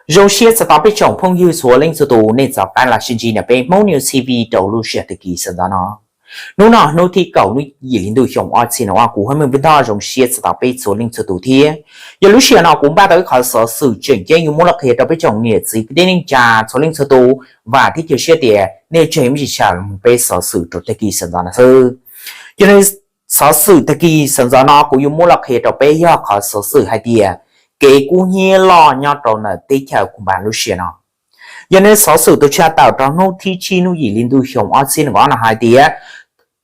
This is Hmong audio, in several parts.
Zoo siab txais tos peb tsoom phooj ywg txhua leej txhua tus nej txav qab los sib ntsib ntawm peb Hmoob News T V rau lub sij hawm tag kis sawv ntxov no. Hnub no hnub thib kaum lub yim hli ntuj xyoo ob txhiab nees ob kuv Huab Meej Paj Thoj zoo siab txais tos peb txhua leej txhua tus thiab. Yog lub sij hawm no kuv npaj tau ib qhov xov xwm tseem ceeb yuav muab los qhia rau peb tsoom niam txiv kwv tij neej tsa txhua leej txhua tus, vam thiab cia siab tias nej tseg me ntsis sawv mus peb xov xwm rau tag kis sawv ntxov no xwb. Yog li xov xwm tag kis sawv ntxov no kuv yuav muab los qhia rau peb yog qhov xov xwm hais tias kev kub hnyiab loj nyob rau ntawm teb chaws Cuba lub sij hawm no. Yog li xov xwm tau tshaj tawm rau hnub thib tsib hnub yim hli ntuj xyoo ob txhiab nees ob no hais tias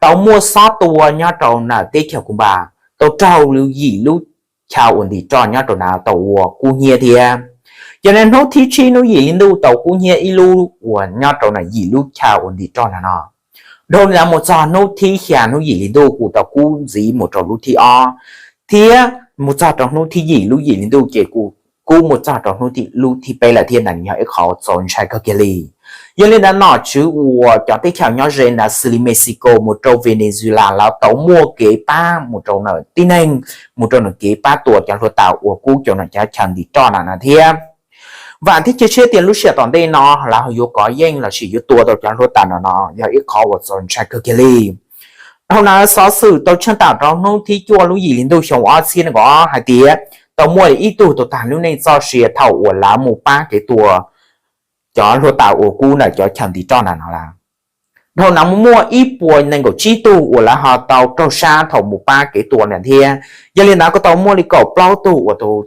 tau muaj xob tua nyob rau ntawm teb chaws Cuba, tau raug yim lub chaw uas ntim roj nyob rau ntawd tau ua kub hnyiab thiab. Yog li hnub thib tsib hnub yim hli ntuj tau kub hnyiab ib lub uas nyob rau ntawm yim lub chaw uas ntim roj ntawd no. Dhau li ntawd mus txog hnub thib xya hnub yim hli ntuj kuj tau kub ntxiv mus rau lub thib ob, thiab mus txog rau hnub thib yim lub yim hli ntuj ces kuj kub mus txog rau hnub thib, lub thib peb lawm thiab. Ntawd yog ib qhov txaus ntshai kawg kiag li. Yog li ntawd nom tswv uas cov teb chaws nyob ze ntawd xws li Mexico mus rau Venezuela lawv tau muaj kev pab mus rau ntawm tib neeg, mus rau ntawm kev pab tua cov hluav taws uas kub cov ntawm cov chaw ntim roj ntawm no thiab. Vam thiab cia siab tias lub sij hawm tom ntej no lawv yuav kov yeej lossis yuav tua tau cov hluav taws ntawm no, yog ib qhov uas txaus ntshai kawg kiag li. Dhau ntawd xov xwm tau tshaj tawm rau hnub thib cuaj lub yim hli ntuj xyoo ob txhiab nees ob hais tias tau muaj ib tug tau tag lub neej txoj sia thaum uas lawv mus pab kev tua cov hluav taws uas kub ntawm cov chaw ntim roj ntawm no lawm. Dhau ntawd muaj ib puas nees nkaum tsib tug uas lawv ho tau raug sab thaum mus pab kev tua ntawd thiab. Yog li ntawd kuj tau muaj li kaum plaub tug uas tau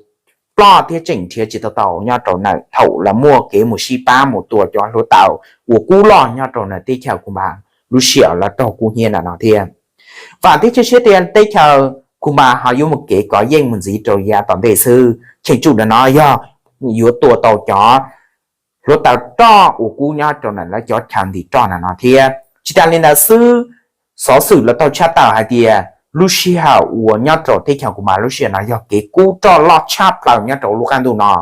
ploj thiab tseem nrhiav tsis tau tau nyob rau ntawm thaum lawv muaj kev mus sib pab mus tua cov hluav taws uas kub loj nyob rau ntawm teb chaws Cuba lub sij hawm lawv raug kub hnyiab ntawm no thiab. Vam thiab cia siab tias teb chaws Cuba ho yuav muaj kev kov yeej mus ntxiv rau yav tom ntej xwb. Cheem tsum ntawm no yog yuav tua tau cov hluav taws roj uas kub nyob rau ntawm lawv cov chaw ntim roj ntawm no thiab. Tsis tas li ntawd xwb, xov xwm lawv tau tshaj tawm hais tias lub sij hawm uas nyob rau teb chaws Cuba lub sij hawm no yog kev kub roj loj tshaj plaws nyob rau lub qab ntuj no.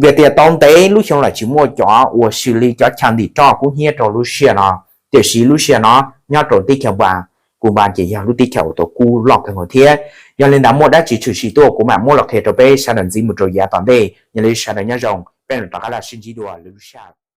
Vim tias tau ntev lub xyoo lawm tsis muaj cov uas xws li cov chaw ntim roj kub hnyiab rau lub sij hawm no, tiam sis lub sij hawm no nyob rau teb chaws Cuba ces yog lub teb chaws uas tau kub loj kawg nkaus thiab. Yog li ntawd muaj dab tsi tshwm sim tuaj kuv mam muab los qhia rau peb sawv daws ntxiv mus rau yav tom ntej. Yog li sawv daws nyob zoo, peb mam rov qab los sib ntsib dua lwm lub sij hawm.